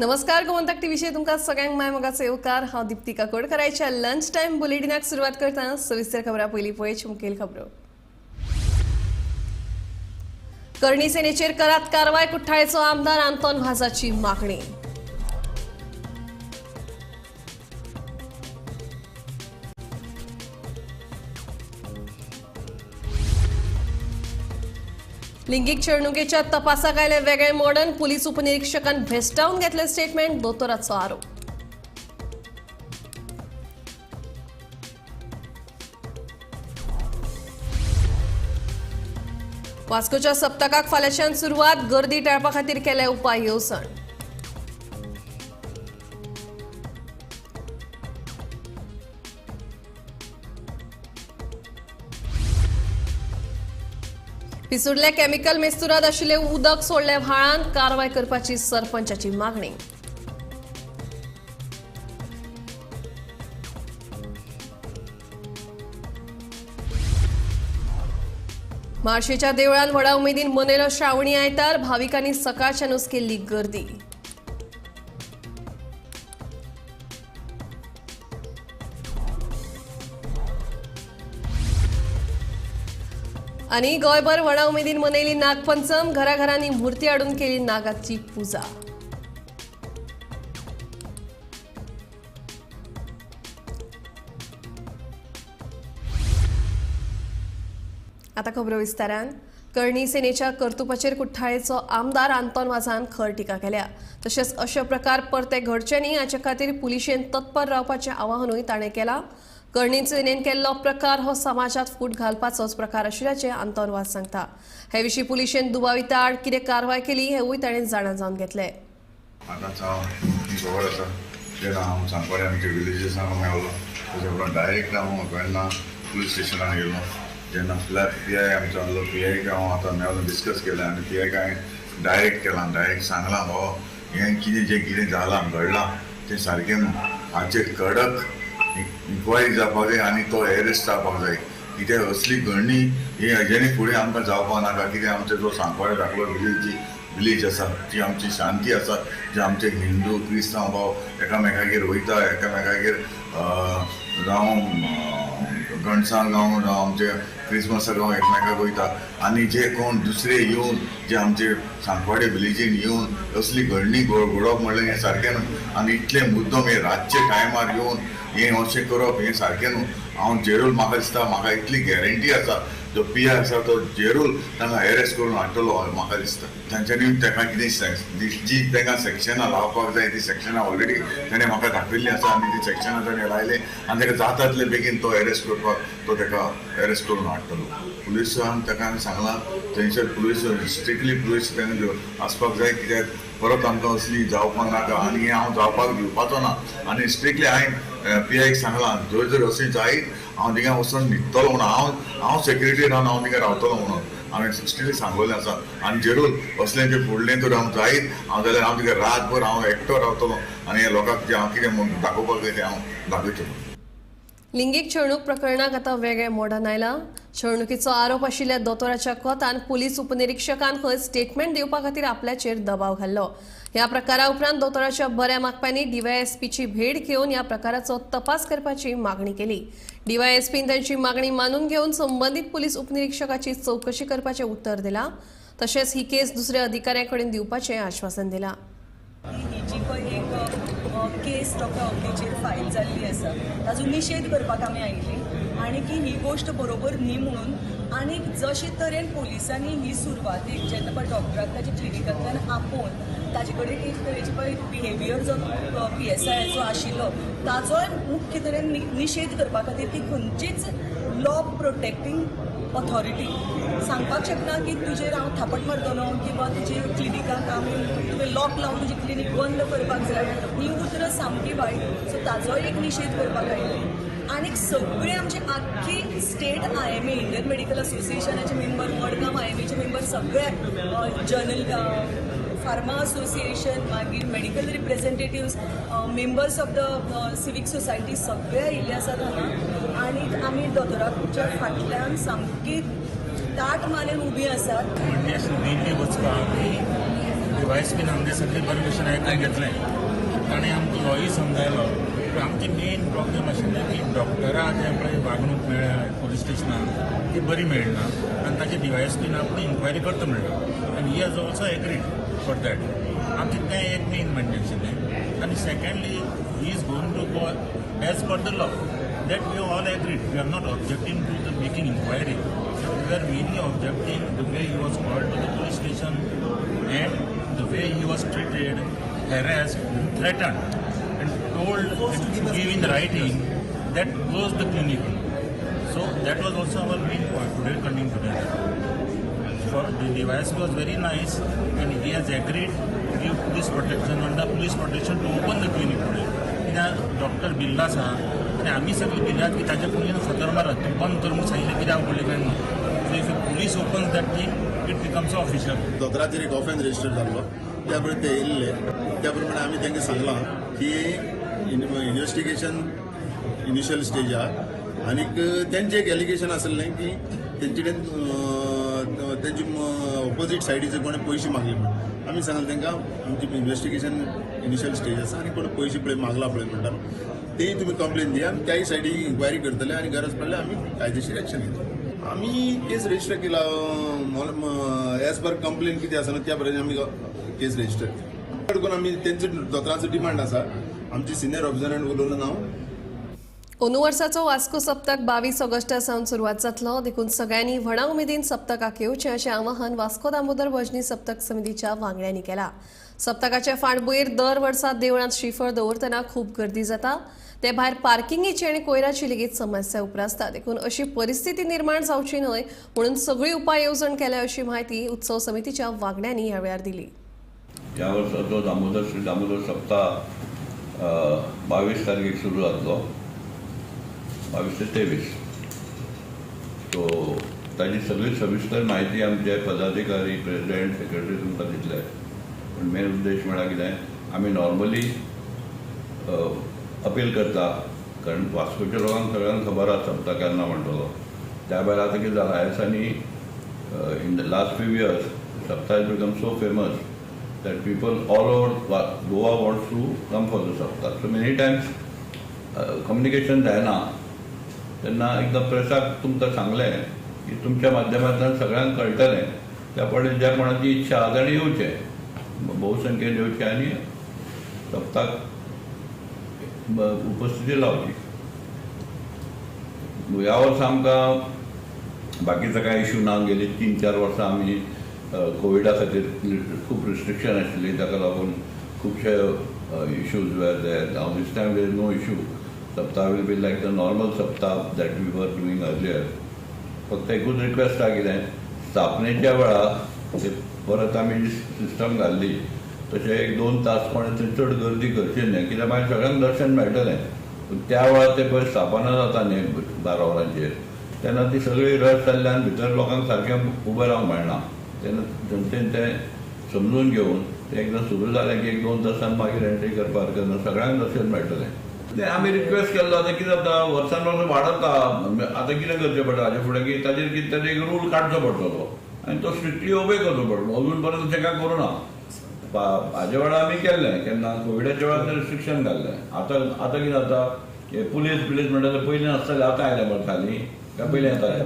नमस्कार, गोमंतक टीव्हीचेर तुमकां सगळ्यांक माय मोगाचो येवकार. हांव दिप्ती काकोडकराच्या लंच टायम बुलेटिनाक सुरवात करतना सविस्तर खबरां. पयलीं पळय मुखेल खबरो. करणी सेनेचेर करात कारवाय, कुठ्ठाळेचो आमदार आंतोन वाजाची मागणी. लिंगीक छळणुकेच्या तपासाक आयले वेगळे मोडण, पुलीस उपनिरीक्षकान भेस्टावन घेतले स्टेटमेंट, दोतोराचो आरोप. वास्कोच्या सप्तकाक फाल्यांच्यान सुरवात, गर्दी टाळपा खातीर केले उपाय येवजण. पिसुर्ले केमिकल मेस्तुरात आशिल्ले उदक सोडले व्हाळांत, कारवाय करपाची सरपंचाची मागणी. म्हाळशेच्या देवळान व्हडा उमेदीन मनयलो श्रावणी आयतार, भाविकांनी सकाळच्यानूच केल्ली गर्दी. आनी गोंयभर व्हडा उमेदीन मनयली नागपंचम, घराघरांनी मूर्ती हाडून केली नागाची पुजा. आता खबरो विस्तारान. करणी सेनेच्या कर्तुपाचेर कुठ्ठाळेचो आमदार आंतोन वाजान खर टिका केल्या. तशेंच अशे प्रकार परते घडचे न्ही हाचे खातीर पुलिशेन तत्पर रावपाचें आवाहनूय ताणें केलां. करणी सेनेन केल्लो प्रकार हो समाजात फूट घालपाचोच प्रकार आशिल्ल्याचें आंतोन वाज सांगता. हे विशीं पुलिशेन दुबाविता आड कितें कारवाय केली हेवूय ताणें जाणा जावन घेतलें. आतां खबर आसा जेन्ना हांव सांगपाक आमच्या विलेजर्सांक मेळलो तशें उपरांत डायरेक्ट हांव वेर्णा पुलीस स्टेशनार गेलो. जेन्ना पी I आमचो आसलो, पी आयक हांव आतां मेळोन डिस्कस केलें आनी पी आयक हांवें डायरेक्ट केलां, डायरेक्ट सांगलां बाबा हें कितें जें कितें जालां घडलां तें सारकें हाचेर कडक इन्क्वायरी जावपाक जाय आनी तो एरेस्ट जावपाक जाय. कित्याक असली घडणी ही हेज्यानी फुडें आमकां जावपाक नाका. कित्याक आमचो जो सांकवाळे धाकलो विलेज आसा ती आमची शांती आसा, जे आमचे हिंदू क्रिस्तांव भाव एकामेकागेर वयता, एकामेकागेर जावं गणसांक जावं जावं आमचे क्रिसमसाक जावं एकमेकाक वयता आनी जे कोण दुसरे येवन जे आमचे सांकवाडे विलेजीन येवन असली घडणी घडोवप म्हणल्यार हें सारकें न्हू. आनी इतलें मुद्दम हे रातचे टायमार येवन हें अशें करप हें सारकें न्हू. हांव जेरूल म्हाका दिसता, म्हाका इतली गॅरंटी आसा जो पी I आसा तो जेरूल तांकां एरेस्ट करून हाडटलो म्हाका दिसता. तांच्यांनी ताका कितें जी तांकां सेक्शनां लावपाक जाय ती सेक्शनां ऑलरेडी ताणें म्हाका दाखयल्लीं आसा आनी ती सेक्शनां ताणें लायलें आनी ताका जाता तितले बेगीन तो एरेस्ट करपाक तो ताका एरेस्ट करून हाडटलो. पुलिसांक ताका हांवें सांगलां थंयसर पुलीस स्ट्रिक्टली पुलीस तांकां आसपाक जाय, कित्याक परत आमकां असली जावपाक नाका आनी हें हांव जावपाक दिवपाचो ना. आनी स्ट्रिक्टली हांवें पी आयक सांगलां जर जर अशें जायत हांव थिंगा वचून न्हिदतलो म्हणून, हांव सेक्युरिटी रावन हांव थिंगा रावतलो म्हणून हांवें स्ट्रिक्टली सांगलेलें आसा. आनी जेरूल असलें जें फुडलें तर हांव जायत हांव जाल्यार हांव थिंगा रातभर हांव एकटो रावतलो आनी ह्या लोकांक जें हांव कितें म्हूण दाखोवपाक जाय तें हांव दाखयतलो. लिंगीक छळणूक प्रकरणाक आतां वेगळें मोडण आयलां. छळणुकीचो आरोप आशिल्ल्या दोतोराच्या कोतान पुलीस उपनिरीक्षकान खंय स्टेटमेंट दिवपा खातीर आपल्याचेर दबाव घाल्लो. ह्या प्रकारा उपरांत दोतोराच्या बऱ्या मागप्यांनी डीवायएसपीची भेट घेवन ह्या प्रकाराचो तपास करपाची मागणी केली. डीवायएसपीन तांची मागणी मानून घेवन संबंदीत पुलीस उपनिरीक्षकाची चवकशी करपाचें उत्तर दिलां. तशेंच ही केस दुसऱ्या अधिकाऱ्या कडेन दिवपाचें आश्वासन दिलां. ही जी पळय एक केस डॉक्टर अवनीचेर फायल जाल्ली आसा ताजो निशेध करपाक आमी आयिल्ली आनी की ही गोश्ट बरोबर न्ही म्हणून. आनी जशे तरेन पोलिसांनी ही सुरवातीक जेन्ना पळय डॉक्टराक ताच्या क्लिनिकांतल्यान आपोवन ताजे कडेन एक तरेची पळय बिहेवियर जो पी एस आयचो आशिल्लो ताजोय मुख्य तरेन निशेध करपा खातीर ती खंयचीच लॉ प्रोटेक्टींग ऑथॉरिटी सांगपाक शकना की तुजेर हांव थापट मारतलो किंवा तुजे क्लिनिकाक आमी तुवें लॉक लावन तुजी क्लिनीक बंद करपाक जाय, ही उतरां सामकी वायट. सो ताजोय एक निशेध करपाक आयिल्ली. आनीक सगळी आमची आख्खी state I M A, Indian medical असोसिएशनाचे member, Madgaon I M एचे member, सगळे जनरल फार्मा असोसिएशन, मागीर medical representatives, members of the civic society सगळे आयिल्ले आसात हांगा. आनी आमी दोतोराच्या फाटल्यान सामकी ताट मानेन उबी आसात. वचपाक डिवायस बीन आमगे सगळें बरें भशेन आयकून घेतलें. ताणें आमकां लॉय समजायलो. पूण आमची मेन प्रॉब्लेम आशिल्लें की डॉक्टरां जें पळय वागणूक मेळ्ळ्या पुलीस स्टेशनार ती बरी मेळना आनी ताचे डिवायस बीन आपूण इन्क्वायरी करता म्हणलो आनी he has also agreed for that. आमचें तें एक मेन म्हणणें आशिल्लें. आनी secondly he is going to go as per the law. That we all agreed. We are not objecting to the making inquiry. We are mainly objecting the way he was called to the police station and the way he was treated, harassed, threatened, and told to give in writing that close the clinic. So that was also our main point today coming together. For the device was very nice and he has agreed to give police protection, under police protection to open the clinic today. कित्याक doctor बिल्ला आसा आनी आमी सगळीं भिल्यात की ताच्या पुलिसान फातर मारत, तूं बंद कर म्हूण सांगिल्लें कित्याक उगडलें काय म्हणून. So if police opens that thing it becomes official. दोतोराचेर एक ऑफेन्स रजिस्टर जाल्लो त्या प्रमाणे ते येयल्ले, त्या प्रमाणे आमी तांकां सांगलां की इन्वेस्टिगेशन इनिशियल स्टेज आहा आनीक तेंचें एक एलिगेशन आसलें की तेंचे कडेन तेंचे ऑपोजीट सायडीचे कोणें पयशे मागले म्हण. आमी सांगलें तांकां आमची इन्वेस्टिगेशन इनिशियल स्टेज आसा आनी कोण पयशे पळय मागला पळय म्हणटा तेय तुमी कंप्लेन दिया, आमी त्याय सायडीक इन्क्वायरी करतले आनी गरज पडल्यार आमी कायदेशीर एक्शन घेतले. आमी केस रजिस्टर केला एज पर कंप्लेन कितें आसा न्हू त्या प्रमाणे आमी केस रजिस्टर केला. करून आमी तेंचो दोतोराचो डिमांड आसा, आमचे सिनियर ऑफिसरान उलोवन हांव. अंदू वर्साचो वास्को सप्तक 22 ऑगस्टा सावन सुरवात जातलो, देखून सगळ्यांनी व्हडा उमेदीन सप्तकाक येवचें अशें आवाहन वास्को दामोदर भजनी सप्तक समितीच्या वांगड्यांनी केलां. सप्तकाचे फाटभुंयेर दर वर्सा देवळांत श्रीफळ दवरतना खूब गर्दी जाता, ते भायर पार्किंगेची आनी कोयराची लेगीत समस्या उप्रासता, देखून अशी परिस्थिती निर्माण जावची न्हय म्हणून सगळी उपाय येवजण केल्या अशी म्हायती उत्सव समितीच्या वांगड्यांनी ह्या वेळार दिली. ह्या वर्साचो दामोदर श्री दामोदर सप्ताह 22 तारखेक सुरू जातलो, 22 ते 23. सो ताजी सगळी सविस्तर म्हायती आमचे पदाधिकारी, प्रेसिडेंट, सेक्रेटरी तुमकां दितले. पूण मेन उद्देश म्हळ्यार कितें, आमी नॉर्मली अपील करता, कारण वास्कोच्या लोकांक सगळ्यांक खबर आसा सप्ता केन्ना म्हणटलो. त्या भायर आतां कितें जालां, ह्या दिसांनी in the last few years Saptah has become so famous that people all over Goa wants to come for the Saptah. So many times communication जायना, तेन्ना एकदां प्रेसाक तुमकां सांगलें की तुमच्या माध्यमांतल्यान सगळ्यांक कळटलें, त्या प्रमाणे ज्या कोणाची इच्छा आसा ताणें येवचें, बहुसंख्येन येवचें आनी सप्ताक उपस्थिती लावची. ह्या वर्सा आमकां बाकीचो कांय इशू ना. गेली 3-4 वर्सां आमी कोविडा खातीर खूब रिस्ट्रिक्शन आशिल्ली, ताका लागून खुबशे issues were there. Now this time there is no issue. Saptah will be like the normal Saptah that we were doing earlier. फक्त एकूच रिक्वेस्ट आहा कितें, स्थापनेच्या वेळार ते परत आमी जी सिस्टम घाल्ली तशें 1-2 तास कोणें थंय चड गर्दी करची न्हय, कित्याक मागीर सगळ्यांक दर्शन मेळटलें. पूण त्या वेळार ते पळय स्थापना जाता न्हय 12 वरांचेर, तेन्ना ती सगळी रश जाल्ल्यान भितर लोकांक सारकें उबें रावंक मेळना. तेन्ना जनतेन तें समजून घेवन तें एकदां सुरू जालें की 1-2 तासान मागीर एंट्री करपाक हरकत ना, सगळ्यांक दर्शन मेळटलें. तें आमी रिक्वेस्ट केल्लो. आतां कितें जाता, वर्सान वर्स वाडत आतां कितें करचें पडटा हाजे फुडें की ताजेर कितें तरी एक रूल काडचो पडटलो आनी तो स्ट्रिक्टली ओबे करचो पडटलो. अजून पर्यंत तशें कांय करूं ना. हाजे वेळार आमी केल्लें, केन्ना कोविडाच्या वेळार रिस्ट्रिक्शन घाल्लें. आतां आतां कितें जाता, हे पुलीस पुलीस म्हणटा ते पयलीं नासताले, आतां आयले मरे खाली, काय पयलीं येताले,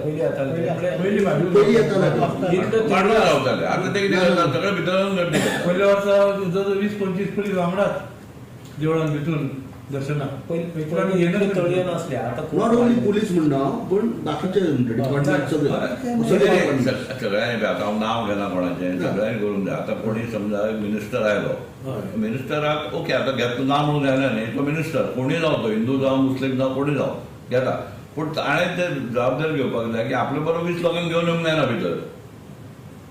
वाडून रावताले. आतां ते कितें करता, सगळें भितर गर्दी करता. पयल्या वर्सा जवळ 20-25 पुलीस वांगडाच देवळान भितून दर्शनाक. तळये नासले, आतां not only police म्हणना पण बाकीचे डिपार्टमेंट सगळे सगळ्यांनी. आतां हांव नांव घेना कोणाचें, सगळ्यांनी करूंक जाय. आतां कोणी समजा मिनिस्टर आयलो, मिनिस्टराक ओके आतां घेतलो ना म्हणून जायना न्ही, तो मिनिस्टर कोणूय जावं, तो हिंदू जावं मुस्लीम जावं कोणूय जावं घेता, पूण ताणें ते जबाबदारी घेवपाक जाय की आपले बरोबर 20 लोकांक घेवन येवंक जायना भितर,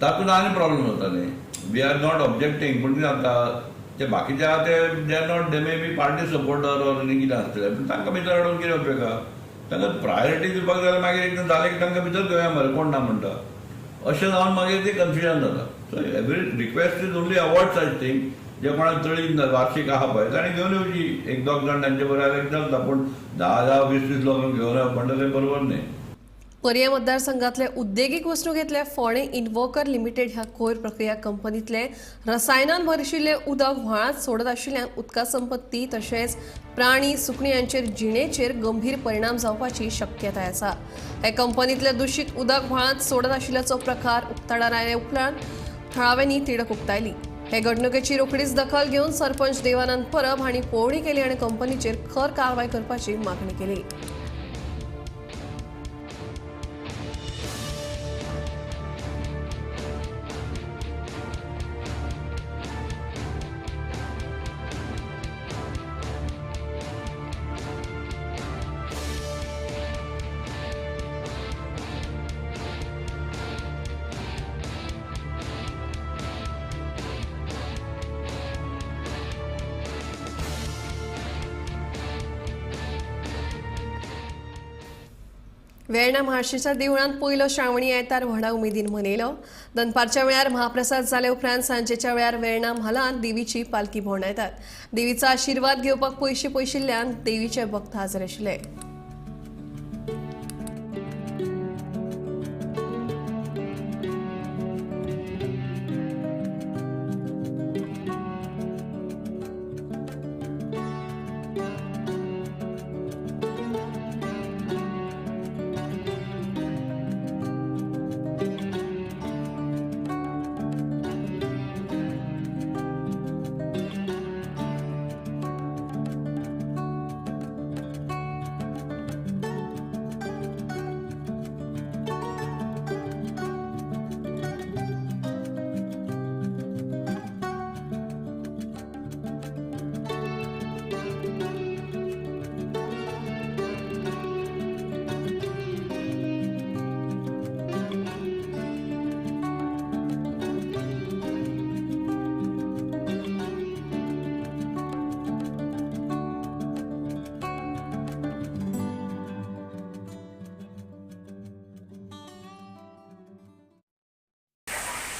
तातूंत आनी प्रॉब्लम जाता न्ही. We are not objecting, पूण कितें जाता ते बाकीचे आहा ते they are not, they may be party supporter or आनी कितें आसतलें, पूण तांकां भितर हाडून कितें उपयोग आहा. तांकां प्रायोरिटी दिवपाक जाल्यार मागीर एकदां जालें की तांकां भितर घेवया मरे, कोण ना म्हणटा, अशें जावन मागीर तें कन्फ्युजन जाता. So every request is only avoid such thing. जे कोणाक तळी वार्षिक आहा पळय ताणें घेवन येवची, 1-2 जाण तांचे बरोबर आयल्यार चलता, पूण 10-10, 20-20 लोकांक घेवन येवप म्हणटा तें बरोबर न्ही. पर्ये मतदारसंघातले उद्देगीक वसणुकेंतले फोंडें इन्वोकर लिमिटेड ह्या कोयर प्रक्रिया कंपनीतले रसायनान भरिशिल्लें उदक व्हाळांत सोडत आशिल्ल्यान उदका संपत्ती तशेंच प्राणी सुकणी हांचेर जिणेचेर गंभीर परिणाम जावपाची शक्यताय आसा. हे कंपनीतले दुशीत उदक व्हाळांत सोडत आशिल्ल्याचो प्रकार उक्ताडार आयले उपरांत थळाव्यांनी तिडक उक्तायली. हे घडणुकेची रोखडीच दखल घेवन सरपंच देवानंद परब हांणी पळोवणी केली आनी कंपनीचेर खर कारवाय करपाची मागणी केली. वेर्णा म्हाळशेच्या देवळांत पयलो श्रावणी आयतार व्हडा उमेदीन मनयलो. दनपारच्या वेळार महाप्रसाद जाले उपरांत सांजेच्या वेळार वेर्णा म्हालांत देवीची पालखी भोंवडायतात. देवीचो आशिर्वाद घेवपाक पयशे पयशिल्ल्यान देवीचे भक्त हजर आशिल्ले.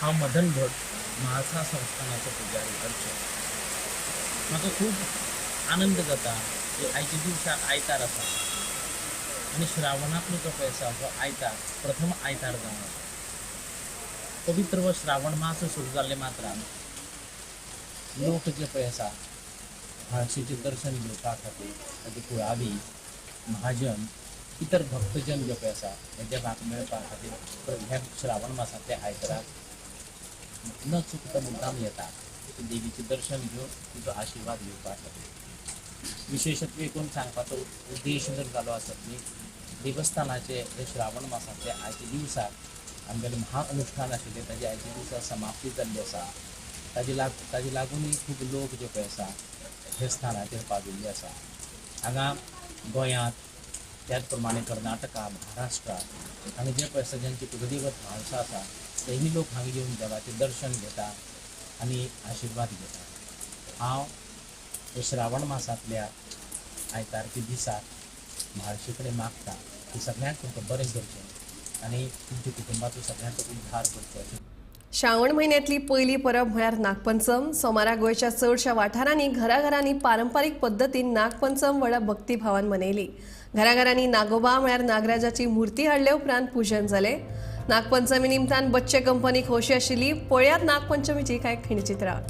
हांव मदन भट, म्हाळसा संस्थानाचो पुजारी अर्चक. म्हाका खूब आनंद जाता की आयच्या दिवसाक आयतार आसा आनी श्रावणांतलो जो पळय आसा हो आयतार प्रथम आयतार जावन आसा. पवित्र हो श्रावण मास सुरू जाल्ले मात्रान लोक जे पळय आसा म्हाळशेचें दर्शन घेवपा खातीर ताचे कुळावी, महाजन, इतर भक्तजन जे पळय आसा हे देवाक मेळपा खातीर ह्या श्रावण मासांतल्या आयताराक न चुकता मुद्दाम येता, देवीचें दर्शन घेवन तिचो आशिर्वाद घेवपा खातीर. विशेशत्व एकूण सांगपाचो उद्देश जर जालो आसत न्ही, देवस्थानाचे हे श्रावण मासांतले आयच्या दिवसाक आमगेलें महाअनुष्ठान आशिल्लें ताजी आयच्या दिवसा समाप्ती जाल्ली आसा. ताजे लागूनय खूब लोक जे पळय आसा हे स्थानाचेर पाविल्ले आसा. हांगा गोंयांत त्याच प्रमाणे कर्नाटका, महाराष्ट्रा हांगा जे पळय आसा ज्यांची कुलदैवत म्हाळसा आसा तेही लोक हांगा येवन देवाचें दर्शन घेता आनी आशिर्वाद घेता. हांव हे श्रावण मासांतल्या आयतारच्या दिसाक म्हाळशे कडेन मागता की सगळ्यांक तुमकां बरें करचें आनी तुमच्या कुटुंबाचो सगळ्यांचो उद्धार करचो. श्रावण म्हयन्यांतली पयली परब म्हळ्यार नागपंचम. सोमारा गोंयच्या चडशा वाठारांनी घराघरांनी पारंपारीक पद्दतीन नागपंचम व्हडा भक्तिभावान मनयली. घराघरांनी नागोबा म्हळ्यार नागराजाची मूर्ती हाडले उपरांत पूजन जालें. नागपंचमी निमतान बच्चे कंपनी खोशी आशिल्ली. पळयात नागपंचमीची कांय खिणचित्रां.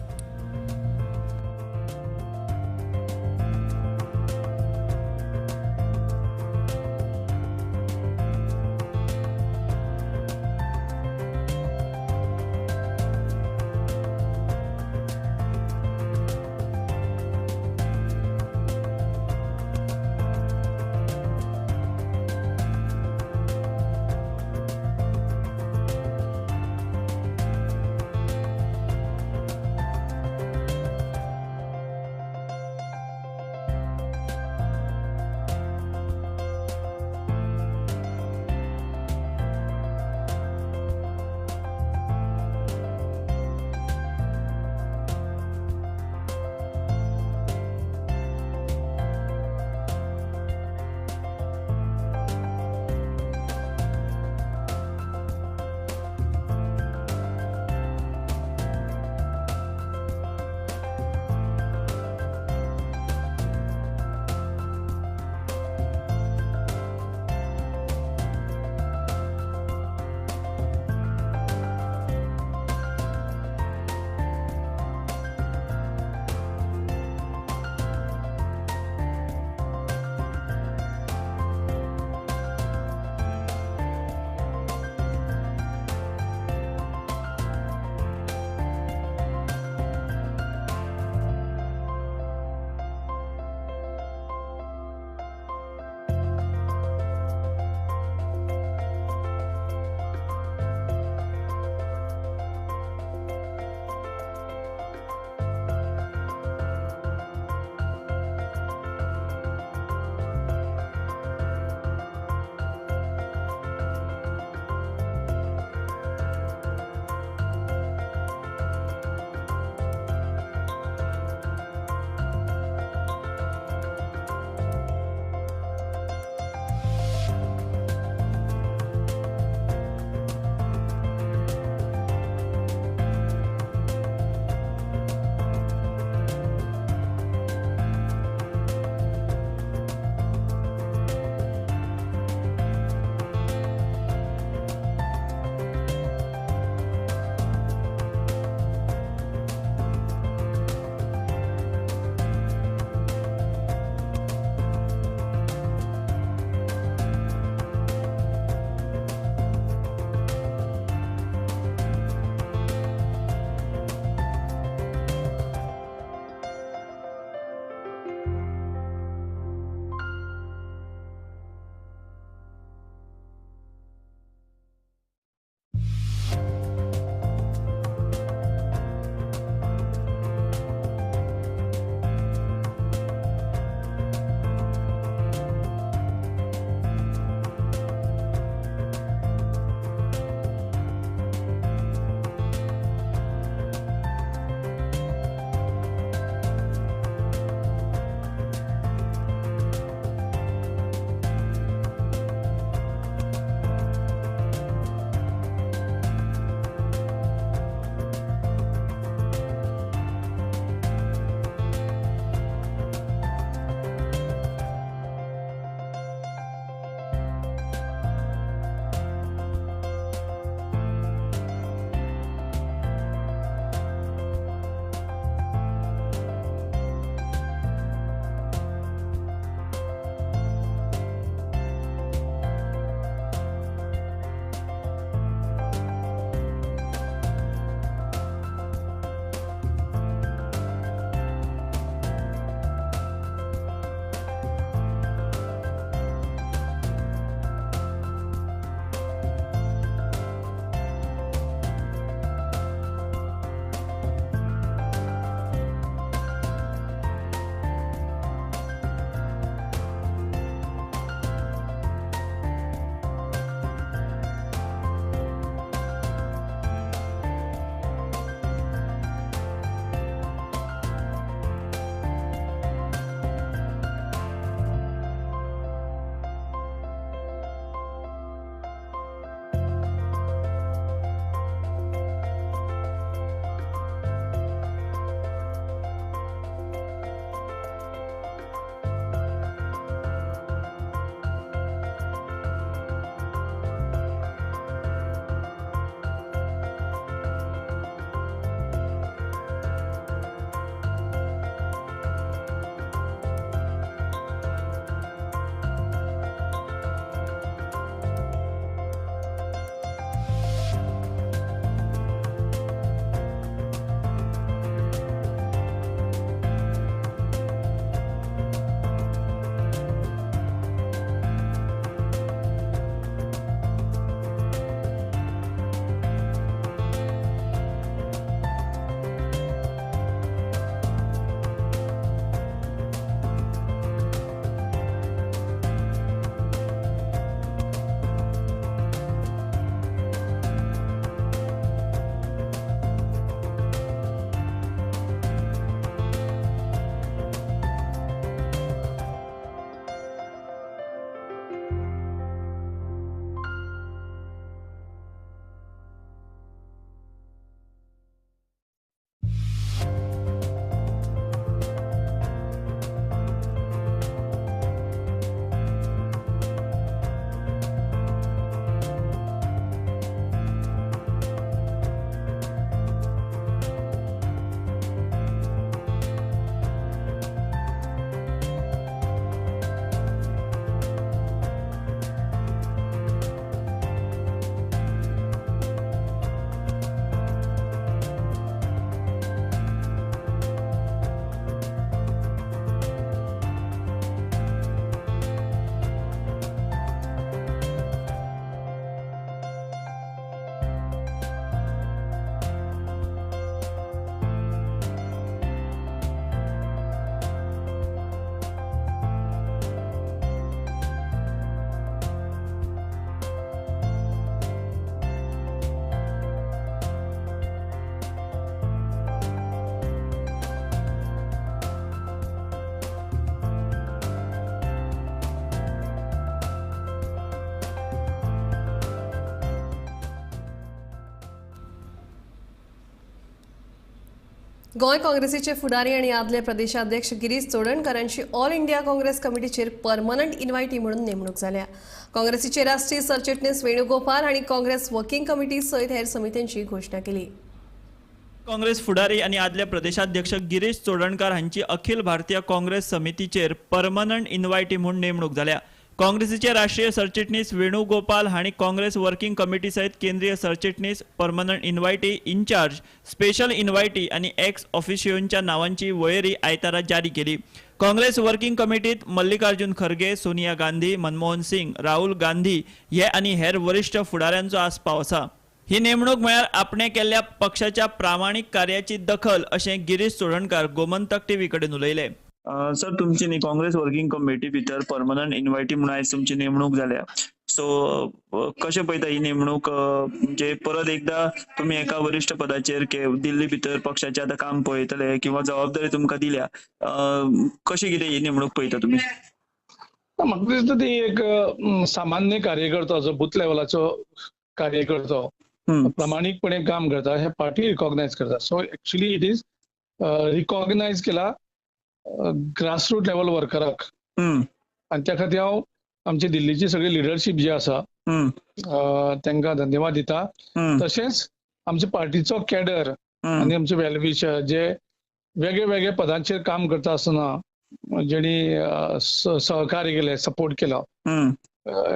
गोंय काँग्रेसीचे फुडारी आनी आदले प्रदेशाध्यक्ष गिरीश चोडणकर हांची ऑल इंडिया काँग्रेस कमिटीचेर परमनंट इन्व्हायटी म्हणून नेमणूक जाल्या. काँग्रेसीचे राष्ट्रीय सरचिटणीस वेणुगोपाल हांणी काँग्रेस वर्किंग कमिटी सयत हेर समित्यांची घोशणा केली. काँग्रेस फुडारी आनी आदले प्रदेशाध्यक्ष गिरीश चोडणकर हांची अखिल भारतीय काँग्रेस समितीचेर परमनंट इन्व्हायटी म्हूण नेमणूक जाल्या. काँग्रेसीचे राष्ट्रीय सरचिटणीस वेणुगोपाल हांणी काँग्रेस वर्किंग कमिटी सयत केंद्रीय सरचिटणीस, permanent invitee, incharge, special invitee आनी एक्स ऑफिशियोंच्या नावांची वळेरी आयतारा जारी केली. काँग्रेस वर्किंग कमिटीत मल्लिकार्जुन खरगे, सोनिया गांधी, मनमोहन सिंग, राहुल गांधी हे आनी हेर वरिश्ठ फुडाऱ्यांचो आस्पाव आसा. ही नेमणूक म्हळ्यार आपणे केल्ल्या पक्षाच्या प्रामाणीक कार्याची दखल अशें गिरीश चोडणकार गोमंतक टीव्ही कडेन उलयले. सर, तुमची न्ही काँग्रेस वर्किंग कमिटी भितर परमनंट इन्व्हायटी म्हणून आयज तुमची नेमणूक जाल्या. सो कशें पळयता ही नेमणूक, म्हणजे परत एकदा तुमी एका वरिश्ठ पदाचेर दिल्ली भितर पक्षाचें आतां काम पळयतले किंवा जबाबदारी तुमकां दिल्या, कशें कितें ही नेमणूक पळयता तुमी? म्हाका दिसता ती एक सामान्य कार्यकर्तो जो बूथ लेवलाचो कार्यकर्तो प्रामाणीकपणे काम करता हे पार्टी रिकॉग्नायज करता. So actually it is recognise केला ग्रासरूट लेवल वर्कराक आनी त्या खातीर हांव आमची दिल्लीची सगळी लिडरशीप जी आसा तांकां धन्यवाद दिता. तशेंच आमच्या पार्टीचो कॅडर आनी आमचे वेलविशर जे वेगळे वेगळे पदांचेर काम करता आसतना जेणी सहकार्य केलें, सपोर्ट केलो,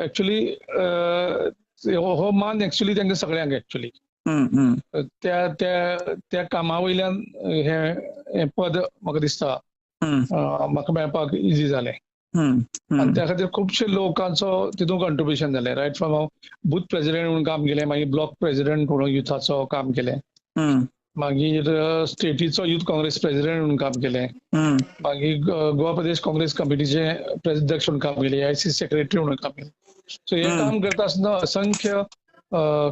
एक्चुअली हो मान एक्चुअली तांकां सगळ्यांक एक्चुअली त्या त्या त्या कामा वयल्यान हें पद म्हाका दिसता म्हाका मेळपाक इजी जालें. आनी त्या खातीर खुबशे लोकांचो तितून कंट्रिब्युशन जालें. रायट फ्रॉम हांव बूथ प्रेजिडेंट म्हणून काम केलें, मागीर ब्लॉक प्रेजिडेंट म्हणून युथाचो काम केलें, मागीर स्टेटीचो युथ काँग्रेस प्रेजिडेंट म्हणून काम केलें, मागीर गोवा प्रदेश काँग्रेस कमिटीचे अध्यक्ष म्हणून काम केलें, AIC secretary म्हणून काम केलें. सो हें काम करता आसतना असंख्य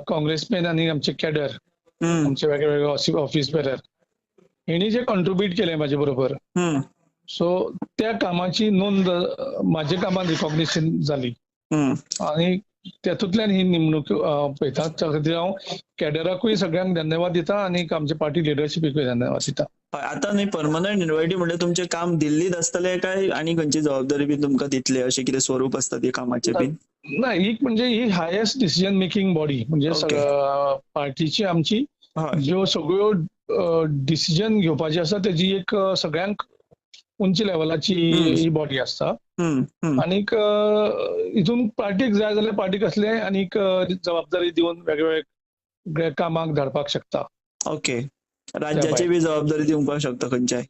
काँग्रेसमॅन आनी आमचे कॅडर, आमचे वेगळे वेगळे ऑफिस बेरर हेणी जे कंट्रिब्यूट केलें म्हाजे बरोबर, सो त्या कामाची नोंद म्हाज्या कामान रिकॉग्निशन जाली आनी तातूंतल्यान ही नेमणूक पळयता. त्या खातीर हांव कॅडराकूय सगळ्यांक धन्यवाद दिता आनी आमच्या पार्टी लिडरशिपीकूय धन्यवाद दिता. आतां न्ही परमनंट इन्व्हायटी म्हणजे तुमचें काम दिल्लीत आसतलें काय आनी खंयची जबाबदारी बी तुमकां दितले, अशें कितें स्वरूप आसता ते कामाचें बी? ना, एक म्हणजे ही हायेस्ट डिसिजन मेकिंग बॉडी म्हणजे पार्टीची आमची ज्यो सगळ्यो डिसिजन घेवपाची आसा तेजी एक सगळ्यांक उंच लेवलाची ही बॉडी आसता. आनीक हितून पार्टीक जाय जाल्यार पार्टी कसले आनीक जबाबदारी दिवन वेगवेगळे कामाक धाडपाक शकता. ओके, राज्याची बी जबाबदारी दिवपाक शकता खंयच्याय,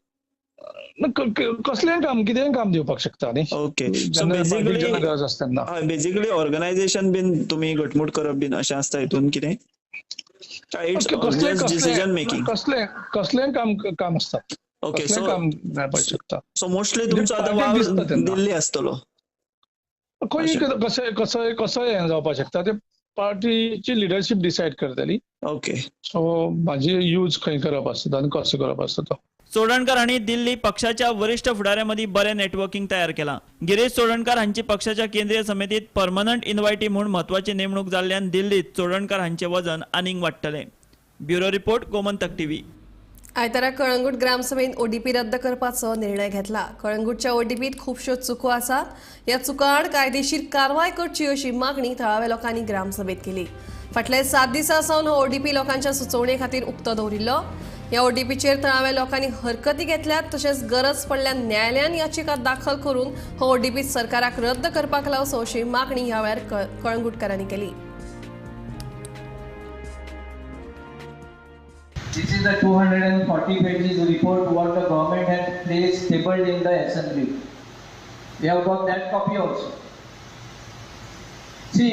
कसलें काम कितेंय काम दिवपाक शकता न्ही. ओके, सो बेसिकली गरज आसता तेन्ना बेसिकली ऑर्गनायझेशन बीन तुमी घटमूट करप बीन अशें आसता हितून कितें? डिसिजन मेकिंग कसलें कसलें काम काम आसता. ओके, सो काम मेळपाक शकता. सो मोस्टली तुमचो आतां वावर दिल्ली आसतलो, खंय कशें कसो कसो हें जावपाक शकता ते पार्टीची लिडरशीप डिसायड करतली. ओके, सो म्हाजी यूज खंय करप आसता आनी कसो करप आसता तो. चोडणकर हांणी दिल्ली पक्षाच्या वरिश्ठ फुडाऱ्यां मदीं बरें नेटवर्किंग तयार केलां. गिरीश चोडणकर हांची पक्षाच्या केंद्रीय समितीत परमनंट इन्व्हायटी म्हूण म्हत्वाची नेमणूक जाल्ल्यान दिल्लीत चोडणकर हांचें वजन आनीक वाडटलें. Bureau report, Gomantak TV. आयतारा कळंगूट ग्रामसभेन ओडीपी रद्द करपाचो निर्णय घेतला. कळंगूटच्या ओडीपीत खुबश्यो चुको आसात. ह्या चुकां आड कायदेशीर कारवाय करची अशी मागणी थळाव्या लोकांनी ग्रामसभेत केली. फाटल्या 7 दिसां सावन हो ओडीपी लोकांच्या सुचोवणे खातीर उक्तो दवरिल्लो. ह्या ओडीपीचेर थळाव्या लोकांनी हरकती घेतल्यात. तशेंच गरज पडल्यार न्यायालयान याचिका दाखल करून हो ओडीपी सरकाराक रद्द करपाक लावचो अशी मागणी ह्या वेळार कळंगूटकारांनी केली. This is the 240 pages report what the government has placed tabled in the assembly. We have got that copy also. See,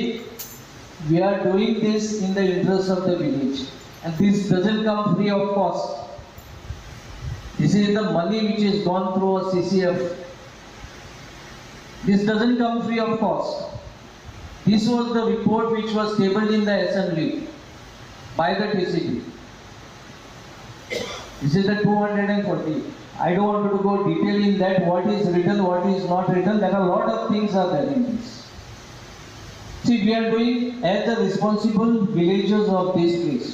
we are doing this in the interest of the village, and this doesn't come free of cost. This is the money which is gone through a CCF. This doesn't come free of cost. This was the report which was tabled in the assembly by the TCP. This is the 240. I don't want to go detail in that, what is written, what is not written. There are a lot of things are there in this. See, we are doing as the responsible villagers of this place.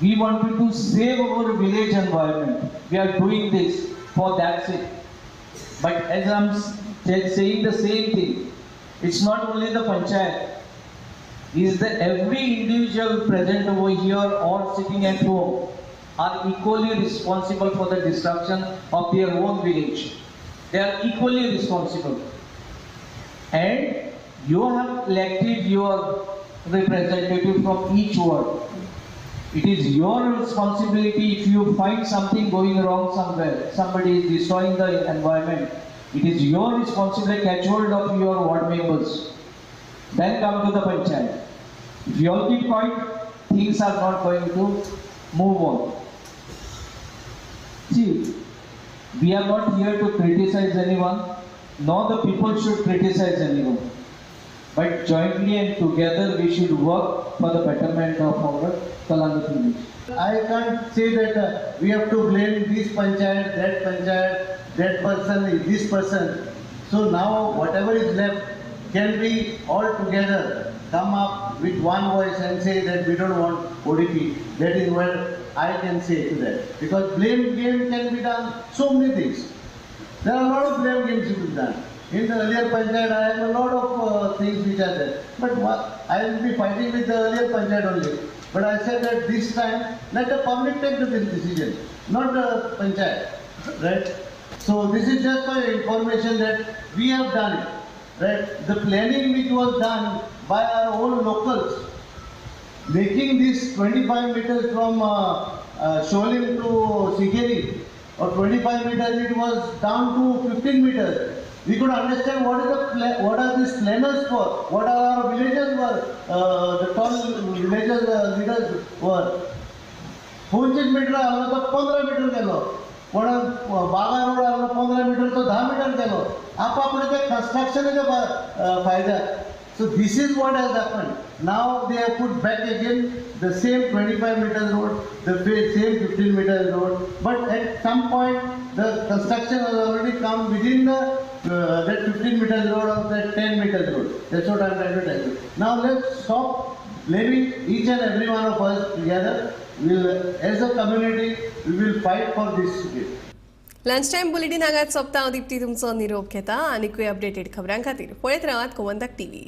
We wanted to save our village environment. We are doing this for that sake. But as I'm saying the same thing, it's not only the panchayat. Is the every individual present over here or sitting at home are equally responsible for the destruction of their own village. They are equally responsible. And you have elected your representative from each ward. It is your responsibility if you find something going wrong somewhere, somebody is destroying the environment, it is your responsibility to catch hold of your ward members. Then come to the panchayat. If you all keep quiet, things are not going to move on. See, we are not here to criticize anyone, nor the people should criticize anyone. But jointly and together we should work for the betterment of our Calangute village. I can't say that we have to blame this panchayat, that person, this person. So now whatever is left can we all together come up with one voice and say that we don't want ODP. That is what I can say to that. Because blame game can be done so many things. There are a lot of blame games to be done. In the earlier panchayat, I have a lot of things which are there. But what, I will be fighting with the earlier panchayat only. But I said that this time, let the public take the decision, not the panchayat, right? So this is just for information that we have done it, right? The planning which was done by our own locals, making this 25 meters from Sholim to Sigeri, or 25 meters, it was down to 15 meters. We could understand what is the what are these planners for, what are our villagers were, the tall villagers leaders were. 25 metre आलो तो 15 metre केलो, कोण Baga road आलो 15 metre तो 10 metre केलो, आपापले ते कंस्ट्रक्शनाचे फायदा. So this is what has happened. Now they have put back again the same 25 meters road, the same 15 meters road, but at some point the construction has already come within the that 15 meters road or that 10 meters road. That's what I'm trying to tell you. Now let's stop blaming each and every one of us together. We'll, as a community, we will fight for this. Lunch time bulletin आगात सोंपता. हांव दीप्ती तुमचो निरोप घेता. आनीकूय updated खबरां खातीर पळयत रावात गोमंतक टीव्ही.